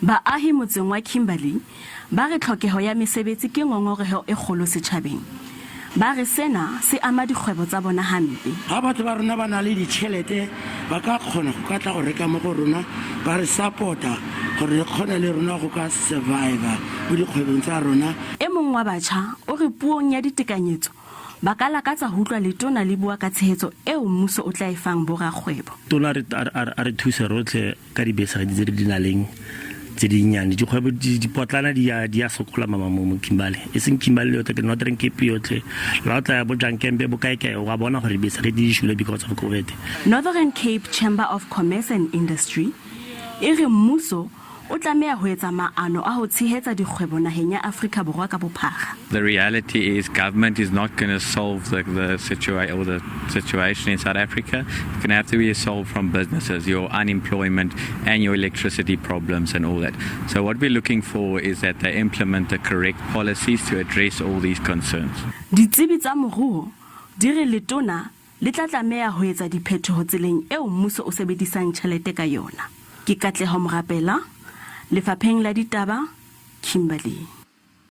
Baahi motseng wa Kimberley ba re tlhokeho ya mesebetsi ke ngongoreho e kgolo setjhabeng. Ba re sena se ama dikgwebo tsa bona hampe. Ha batho ba rona ba na le ditjhelete ba ka kgona go ka tla go reka mo go rona ba re support-a gore re kgone le rona go ka survivor mo dikgwebong tsa rona. E mong wa batjha o re puong ya ditekanyetso ba ka lakatsa ho utlwa letona le bua ka tshehetso eo mmuso o tla e fang borakgwebo. Tona a re thuse rotlhe ka dibesari tse di na leng tse dinnyane dikgwebo dipotlana di ya di ya sokola mama mo mo Kimberley e seng Kimberley yotlhe ke Northern Cape yotlhe la o tla ya bo Jankempe bo kae kae wa bona gore dibesari di shule because of COVID. Northern Cape Chamber of Commerce and Industry e re mmuso o tlameha ho etsa maano a ho tshehetsa dikgwebo naheng ya Afrika Borwa ka bophara. The reality is government is not going to solve the, the, situa- or the situation in South Africa. It's going to have to be solved from businesses, your unemployment and your electricity problems and all that. So what we're looking for is that they implement the correct policies to address all these concerns. Ditsebi tsa moruo di re letona le tla tlameha ho etsa diphetoho tseleng eo mmuso o sebedisang tjhelete ka yona. Ke Katleho Morapela, Lefapheng la Ditaba, Kimberley.